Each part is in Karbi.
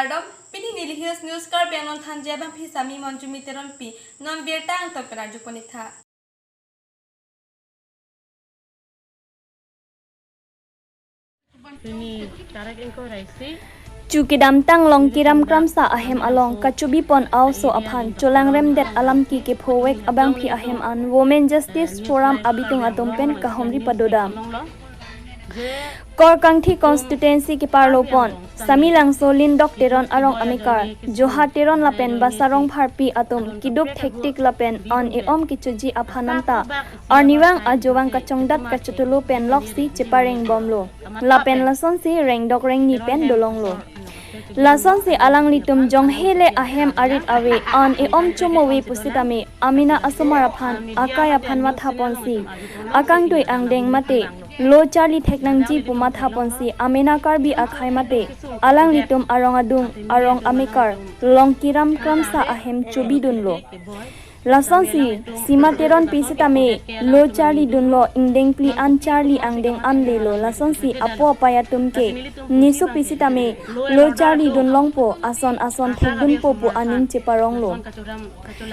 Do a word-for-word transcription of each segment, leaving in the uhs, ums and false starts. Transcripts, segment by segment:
Kardom, pini Nilly Hills News Karbi Anglong thanji abangpi sami Monjumi Teronpi, non birta angton pen arjupon-iktha. Pini tarik ingkoi ra isi. Chu kedamtang Longkiram Kramsa ahem along kachobipon a-oso aphan cholangremdet alamki kephovek abangpi ahem an Women Justice Forum abitung atum pen kahumri padodam. Korkangthi constituency keparlopon Samelangso Lindok Teron arong amekar Joha Teron lapen Basa Rongpharpi atum keduk thektik lapen an e-om kechoji aphan anta arnivang ajovang kachongdat kachotulu pen loksi cheparengbomlo. Lapen lasonsi rengdok rengni pen dolonglo. Lasonsi alanglitum jonghe le ahem arit ave, an e-om chomove pusitame amena asomar aphan, akai aphan mathaponsi akangtui angdeng mate lo charli theknangji pu mathaponsi amena Karbi akhei mate alanglitum arong adung arong amekar Longkiram Kramsa ahem chobidunlo. Lasonsi Sima Teronpi sitame lo charlidunlo, ingdeng phli an charli angdeng an lelo. Lasonsi apo apai atum ke nesopi sitame lo charlidun longpo, ason ason thekdunpo pu aning cheparonglo.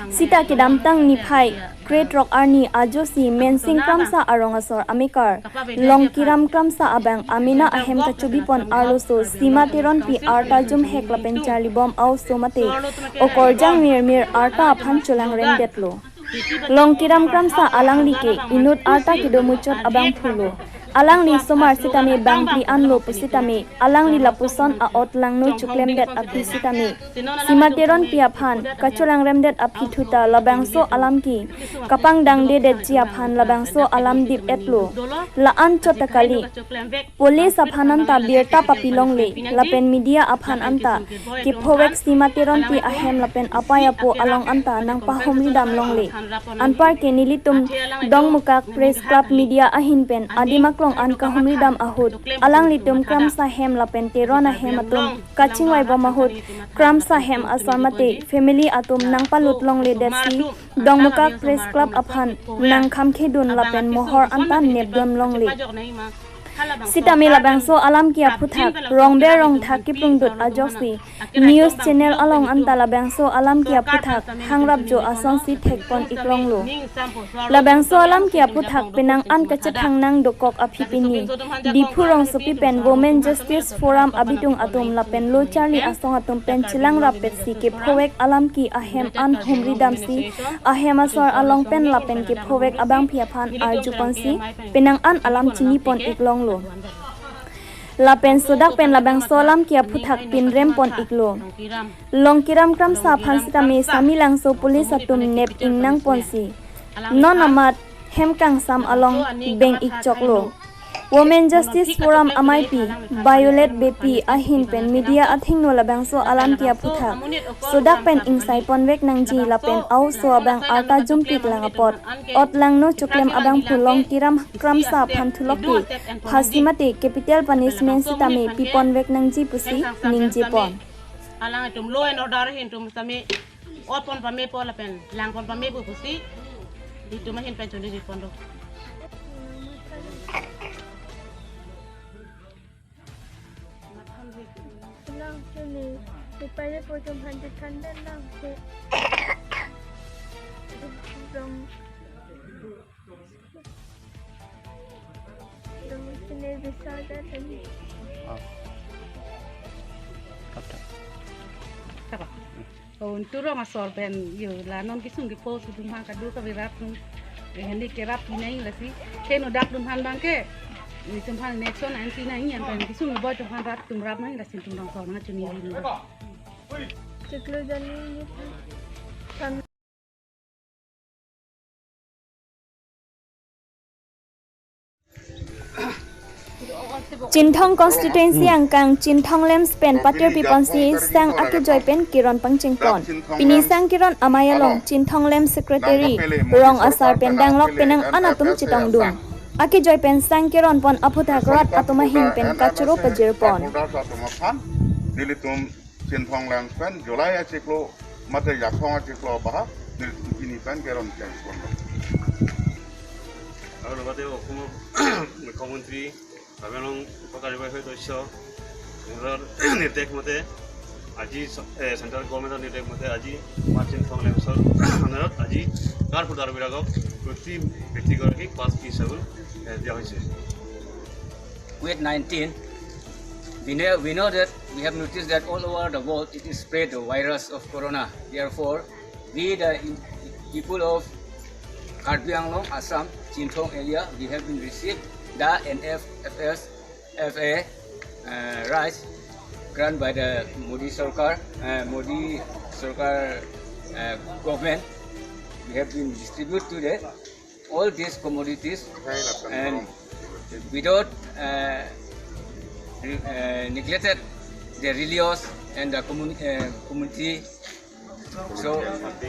Sita kedamtang niphai krethrok arni ajosi Mensing Kramsa arong asor amekar Longkiram Kramsa abang amena ahem kachobipon arloso Sima Teronpi arta jumhek lapen charlibom a-oso mate okorjang mirmir arta aphan cholangremdetlo. Longkiram Kramsa alangli ke inut arta kedo muchot abangphulo. Alangli somar sitame bang phli anlo pusitame alangli lapuson a-ot langno chuklemdet aphi sitame Sima Teronpi aphan kacholangremdet aphi thuta labangso alamki kapangdangdedetji aphan labangso alam dip-etlo. La-an chot ta kali, police aphan anta birta papilongle lapen media aphan anta kephovek Sima Teronpi ahem lapen apai apo along anta nangpahumridam longle. Anparke nelitum Dongmukak Press Club media ahin pen adim aklong an kahumridam ahut alanglitum Kramsa hem lapen Teron ahem atum kachingvaibom ahut Kramsa hem asor mate family atum nangpalut longledetsi Dongmukak Press Club aphan nangkhamkhedun lapen mohor anta nepdun longle. Sitame labangso alamki aphuthak rongber rongthak kiplungdut ajoksi news channel along anta labangso alamki aphuthak hangrapjo asonsi thekpon-iklonglo. Labangso alamki aphuthak penang an kachethang nangdokok aphi pini Diphu rongsopi pen Women Justice Forum abitung atum lapen lo charli asong atum pen chelangrappetsi kephovek alamki ahem an humridamsi ahem asor along pen lapen kephovek abangpi aphan arjuponsi penang an alam chinipon-iklonglo. Lapen sodak pen labangso alamki aphuthak pinrempon-iklo. Longkiram Kramsa aphan sitame Samelangso police atum nep-ingnangponsi non amat hem kangsam along beng-ikchoklo. Women Justice Forum amaipi Violet Beypi ahin pen media athengno labangso alamki aphuthak sodak pen ingsaiponvek nangji lapen a-oso abang arta jumpik lang apot ot langno chuklem abangphu Longkiram Kramsa aphan thulokke phasi mate capital punishment sitame piponvek nangji pusi ningjepon. Alangtum law and order ahin tum sitame otpon pamepo lapen langpon pamepo pusi itum ahin pen choningri pon do. Lang chini, ipaya po tum handi thandan lang ke. Dong. Dong chini bisa aja tadi. Oh. Apa? Apa? Oh, turong asor pen yo la non kesung kepo sudum ha kadu kavirap nung. Eh, handi kerap pinai lasi. Ke nodak dum han bang ke. Ni tum han next one anti nai yan pen kesung boy tum han rap tum rap nai lasi tum rong sor na chuni ni. Chiklo jani ni. Chinthong constituency angkang Chinthong LAMPS pen patirpiponsi sang akejoi pen keron pangchengpon. Pini sang keron amei along Chinthong LAMPS secretary rong asar pen danglok penang an atum chetongdun. Akejoi pen sang keronpon aphuthak rat atum ahin pen kachoro pajirpon. Nelitum Chinthong LAMPS pen July achiklo mate Yaphong achiklo abahak nelitum pini pen keron chengpon. আৰু লগতে অসমৰ মুখ্যমন্ত্ৰী, কাৰ্বি আংলং উপকাৰী সদস্য, সিহঁতৰ নিৰ্দেশ মতে আজি চ-, এ, চেণ্ট্ৰেল গভৰ্ণমেণ্টৰ নিৰ্দেশ মতে আজি মাৰ্টিন থংলেমছৰ আণ্ডাৰত আজি গাঁৱৰ সৰু ডাঙৰ বিলাকক প্ৰতি ব্যক্তিগৰাকীক পাঁচ কেজি চাউল, এ, দিয়া হৈছে। COVID nineteen, we know, we know that we have noticed that all over the world it is spread the virus of corona. Therefore, we the in-, people of Karbi Anglong, Assam, Chinthong area, we have been received the N F F S F A, uh, rice grant by the Modi Sarkar, uh, Modi Sarkar, uh, government. We have been distributed today all these commodities and without, uh, re-, uh, neglected the religious and the communi-, uh, community. So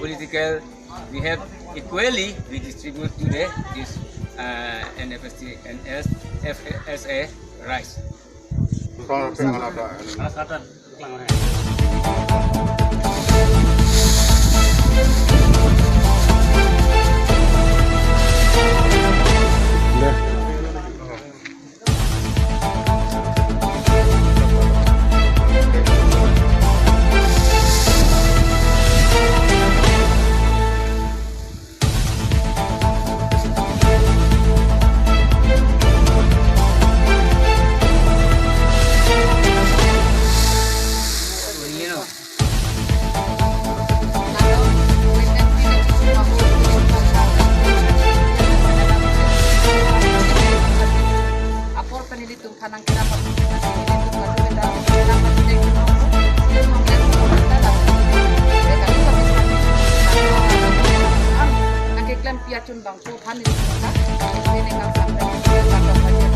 political, we have equally we distribute today this, uh, N F S T, N F S A rice. Apor pen ilitum aphan nangkerapat, ilitum kadu beta, nangkatine kuno, ilitum nangkerapat, nangkeklem pi achun bangpo aphan ilitum ta, ini kang sampai, sampai saja.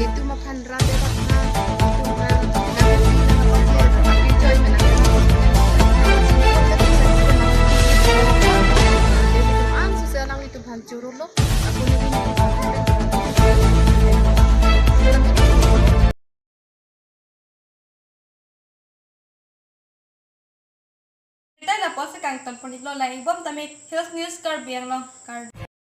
Ilitum aphan rate bak na, ilitum aphan rate bak na, ilitum aphan rate bak na. Ilitum aphan churolo, ako ni ini. Ita na post kangton pon iklo lang ibom tame Hills News Karbi Anglong Karbi.